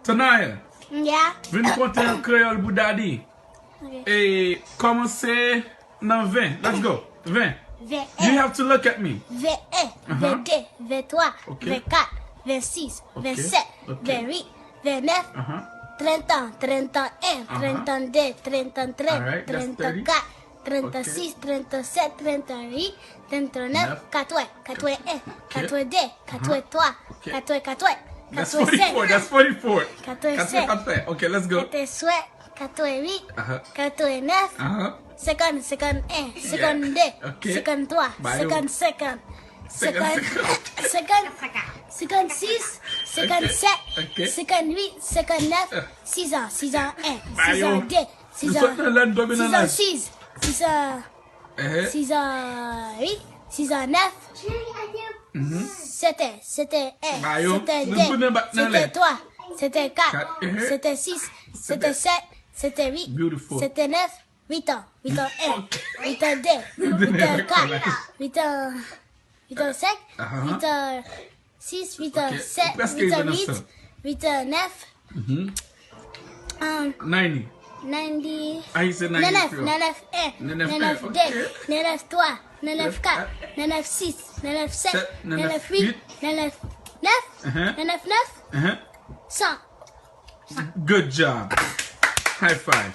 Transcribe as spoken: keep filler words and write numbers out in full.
Tanaya, Yeah. vin konte an kreyòl pou daddy. Ok. E kòmanse nan ven. Let's go. Ven. You Ven en. Have to look at me. Ven en. Ven de. Ven twa. Ok. Ven kat. Ven sis. Ok. Ven sèt. Ok. Ven uit. Ven nèf. Uh-huh. Trenta. Trenta en. Uh-huh. Trenta de. Trenta tres. Alright, that's Trenta thirty. kat. Trenta sis. Ok. Trenta sèt. Trenta uit. Trenta nèf. Nèf. Katwè. Katwè en. Ok. Katwè de. Katwè twa. Ok. Katwè katwè. That's Katwè senk. forty-four. That's forty-four. Katwè Katwè senk. katwè. Ok, let's go. Katwè sèt. Katwè uit. Uh-huh. Katwè nèf. Uh-huh. Senkant. Senkant en. Senkant de. Ok. Senkant twa. Bayo. Senkant senk. Senkant Senkant. Senkant. Senkant sis. Senkant sèt. Ok. Senkant uit. Senkant nèf. Eh. Sizan. Sizan en. Bayo. Sizan de. Nou sot nan lè n tonbe nan Sizan laj. sis. Sizan. Eh. Sizan uit. Sizan nèf. Sèt è. Sèt è en. Bayo. Sèt è Nou de. tounen bat nan Sèt è lè. twa. Sèt è kat. Kat, eh. Sèt è sis. Sèt è sèt. Sèt è uit. Beautiful. Sèt è nèf. Uit an. Uit an en. Uit an de. Uit an kat. Uit an. Uit an senk. Uh-huh. Uit an sis. Uit an Ok, sèt. ou prèske Uit rive an nan uit. san. Uit an nèf. Mhm. Um, Ninety. Ninety. Ah, he said Nan ninety nèf. three. Nan nèf en. Nan Nan nèf nèf en, de. ok. Nan nèf twa. Nan nèf Nèf kat. kat. Nan nèf sis. Nan nèf sèt. Sèt. Nan Nan nèf nèf uit. uit. Nan nèf nèf. Uh-huh. Nan nèf nèf. Uh-huh. San. Good job. High five.